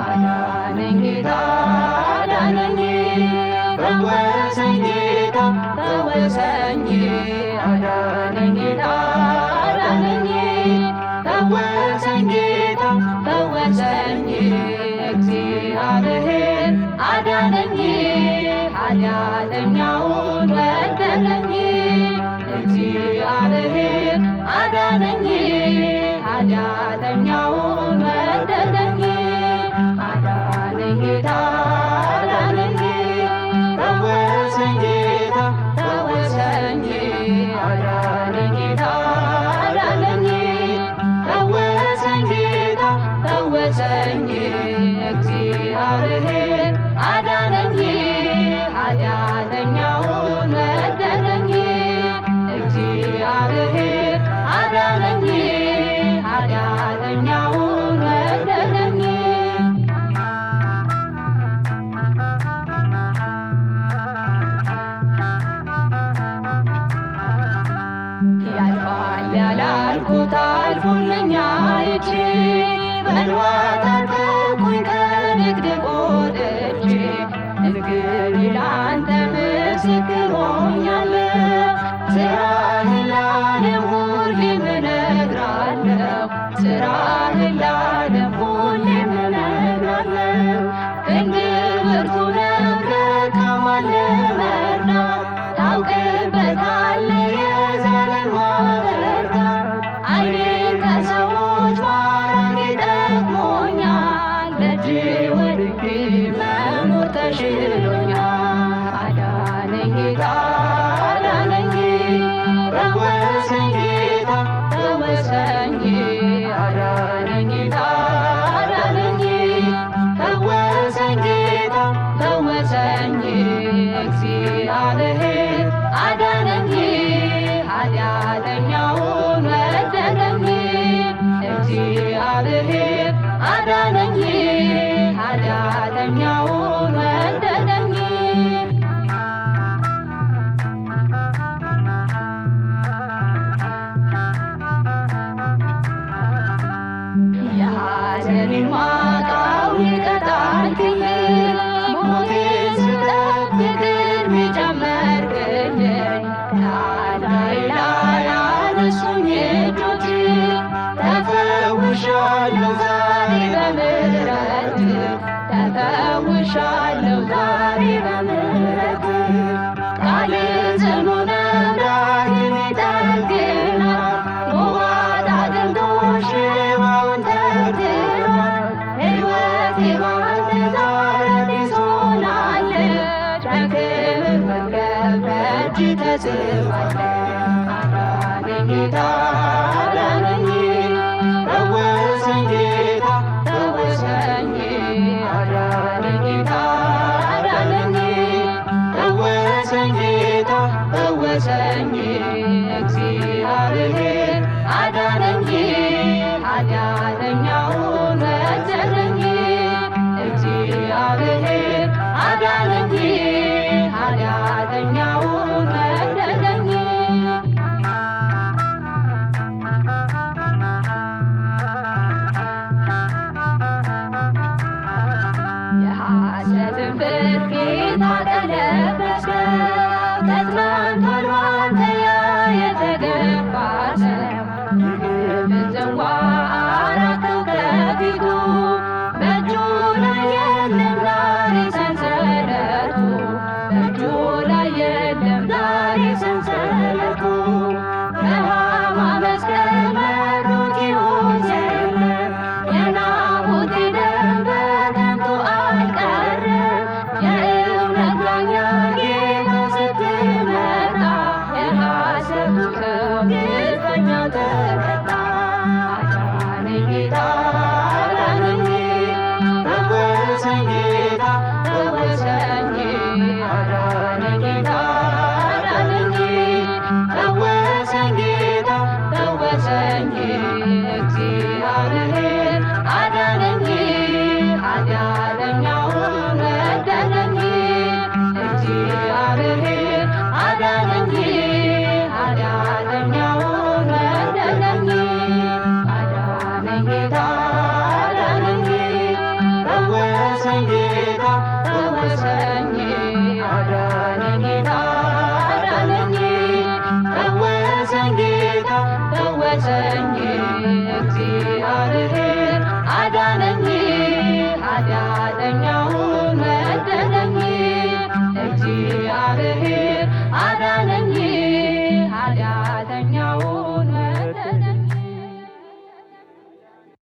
አዳነኝ ጌታ አዳነኝ፣ ፈወሰኝ ጌታ ፈወሰኝ። አዳነኝ ጌታ አዳነኝ፣ ፈወሰኝ ጌታ ፈወሰኝ። እግዚአብሔር አዳነኝ፣ ኃጢአተኛውን ወደደኝ። እግዚአብሔር አዳነኝ፣ ኃጢአተኛውን ወደደኝ። አዳነኝ ጌታ አዳነኝ፣ ፈወሰኝ ጌታ ፈወሰኝ። አዳነኝ ጌታ አዳነኝ፣ ፈወሰኝ ጌታ ፈወሰኝ። እግዚአብሔር አዳነኝ፣ ኃጢአተኛውን ወደደኝ። እግዚአብሔር አዳነኝ፣ ኃጢአተኛውን ወደደኝ። ያልፋል ያላልኩት አልፎልኛ አይቼ፣ በእንባ ታጠብኩኝ ከድቅድቁ ወጥቼ። እንግዲህ ላንተ ምስክር ሆኛለሁ፣ ስራህን ለዓለም ሁሌም እነግራለሁ፣ ስራህን ለዓለም ሁሌም እነግራለሁ። ክንድህ ብርቱ ነው ደካማን ለመርዳት፣ ታውቅበታለህ የዘርን ማበርታት። ዓይኔን ከሰዎች ማራቅ ጠቅሞኛል፣ ደጅህ ወድቄ መኖር ተሽሎኛል። አዳነኝ ጌታ አዳነኝ፣ ፈወሰኝ ጌታ ፈወሰኝ። አዳነኝ ጌታ አዳነኝ፣ ፈወሰኝ ጌታ ፈወሰኝ። እግዚአብሔር አዳነኝ፣ ኃጢአተኛውን ወደደኝ። እግዚአብሔር አዳነኝ፣ ኃጢአተኛውን ወደደኝ። የሐዘኔን ማቅ አውልቀህ ጣልክልኝ፣ ሞቴን ስጠብቅ ዕድሜ ጨመርክልኝ። ከአልጋዬ ላይ አነሱኝ እጆችህ፣ ተፈውሻለሁ ዛሬ በምሕረትህ፣ ተፈውሻለሁ ዛሬ በምሕረትህ። ቃልህ ጽኑ ነው ዳግም ይጠግናል፣ ጎባጣ አጥንቶች ሽባውን ተርትሯል። ሕይወቴ ባንተ ዛሬ አዲስ ሆናለች፣ በክብር መዝገብ በእጅህ ተጽፋለች። አዳነኝ ጌታ አዳነኝ፣ ፈወሰኝ ጌታ ፈወሰኝ። አዳነኝ ጌታ አዳነኝ፣ ፈወሰኝ ጌታ ፈወሰኝ። እግዚአብሔር አዳነኝ፣ ኃጢአተኛውን ወደደኝ። እግዚአብሔር አዳነኝ፣ ኃጢአተኛውን ወደደኝ። ኃጢአተኛው ተቀጣ። አዳነኝ ጌታ አዳነኝ፣ ፈወሰኝ ጌታ ፈወሰኝ። አዳነኝ ጌታ አዳነኝ፣ ፈወሰኝ ጌታ ፈወሰኝ። እግዚአብሔር አዳነኝ፣ ኃጢአተኛውን ወደደኝ። እግዚአብሔር አዳነኝ፣ ኃጢአተኛውን ወደደኝ። አዳነኝ ጌታ አዳነኝ፣ ፈወሰኝ ጌታ ፈወሰኝ። አዳነኝ ጌታ አዳነኝ፣ ፈወሰኝ ጌታ ፈወሰኝ። እግዚአብሔር አዳነኝ፣ ኃጢአተኛውን